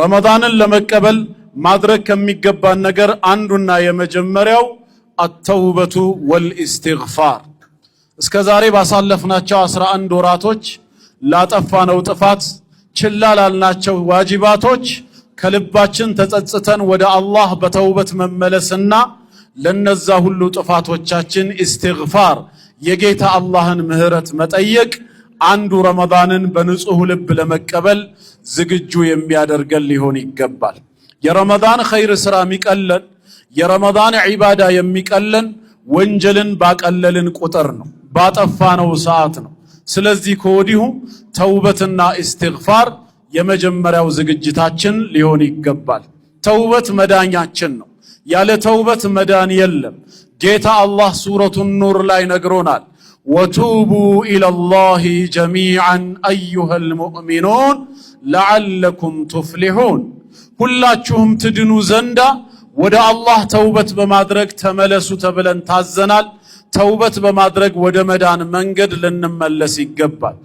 ረመዳንን ለመቀበል ማድረግ ከሚገባን ነገር አንዱና የመጀመሪያው التوبة والاستغفار። እስከ ዛሬ ባሳለፍናቸው 11 ወራቶች ላጠፋነው ጥፋት፣ ችላ ላልናቸው ዋጅባቶች ከልባችን ተጸጽተን ወደ አላህ በተውበት መመለስና ለነዛ ሁሉ ጥፋቶቻችን ኢስቲግፋር፣ የጌታ አላህን ምህረት መጠየቅ አንዱ ረመዳንን በንጹህ ልብ ለመቀበል ዝግጁ የሚያደርገን ሊሆን ይገባል። የረመዳን ኸይር ስራ የሚቀለን፣ የረመዳን ዒባዳ የሚቀለን ወንጀልን ባቀለልን ቁጥር ነው፣ ባጠፋነው ሰዓት ነው። ስለዚህ ከወዲሁ ተውበትና ኢስቲግፋር የመጀመሪያው ዝግጅታችን ሊሆን ይገባል። ተውበት መዳኛችን ነው። ያለ ተውበት መዳን የለም። ጌታ አላህ ሱረቱ ኑር ላይ ነግሮናል። وتوبوا إلى الله جميعا أيها المؤمنون لعلكم تفلحون። ሁላችሁም ትድኑ ዘንዳ ወደ አላህ ተውበት በማድረግ ተመለሱ ተብለን ታዘናል። ተውበት በማድረግ ወደ መዳን መንገድ ልንመለስ ይገባል።